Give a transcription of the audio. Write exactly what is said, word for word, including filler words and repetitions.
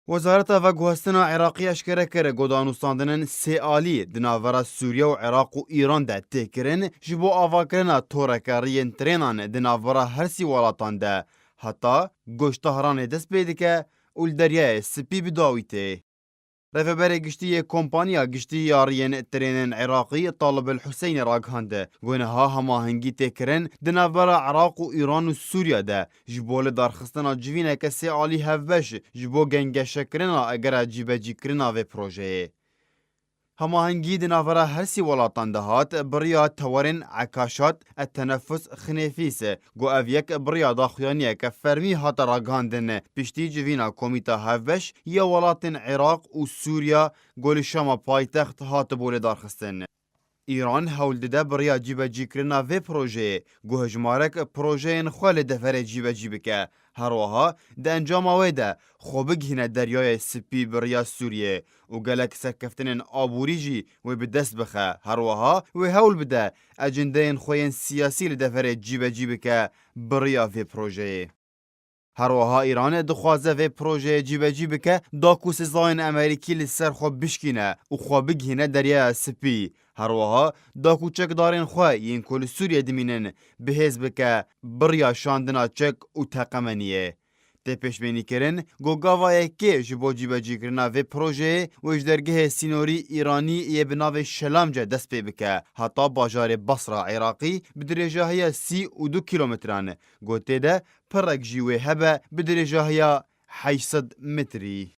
Wezareta Veguhestina Iraqî eşkere kir, ku danûstandinên sê alî di navbera Sûriye û Iraq û Îran de tê kirin, ji bo avakirina toreke riyên trênan di navbera her sî welatan de, heta ku ji Tehranê dest pê dike û li Deryayê Spî bi dawî tê. Rêveberê Giştî yê Kompaniya Giştî ya Riyên Trênên Iraqî Talib El Huseynî ragihand, ku niha hemahengî tê kirin di navbera Iraq û Îran û Sûriye de ji bo lidarxistina civîneke sê alî hevbeş ji bo gengeşekirina egera cîbecîkirina vê projeyê. Hemahengî di navbera her sî welatan de hat, bi riya tewerên Ekaşat, Etenefus, Xinêfîs, ku ev yek bi riya daxuyaniyeke fermî hate ragihandin, piştî civîna Komîta Hevbeş ya welatên Iraq û Sûriya, ku li Şama paytext hatibû lêdarxistin. Îran hewl dide bi riya cîbecîkirina vê projeyê, ku hejmarek projeyên xwe li deverê cîbecî bike. Her wiha di encama wê de xwe bigihîne Deryayê Spî bi riya Sûriyê û gelek serkeftinên aborî jî wê bi dest bixe. Her wiha wê hewl bide ecindeyên xwe yên siyasî li deverê cîbecî bike bi riya vê projeyê. Her wiha Îran dixwaze vê projeyê cîbecî bike, da ku sizayên Amerîkî li ser xwe bişkîne û xwe bigihîne Deryaya Spî. Her wiha da ku çekdarên xwe yên ku li Sûriyê dimînin, bi hêz bike bi riya şandina çek û teqemeniyê. Tê pêşbînîkirin, ku gava yekê ji bo cîbecîkirina vê projeyê wê ji dergehê sînorî Îranî yê bi navê Şelamce dest pê bike, heta bajarê Basra Iraqî bi dirêjahiya sî û du kîlometran, ku tê de pirek jî wê hebe bi dirêjahiya heşt sed metrî.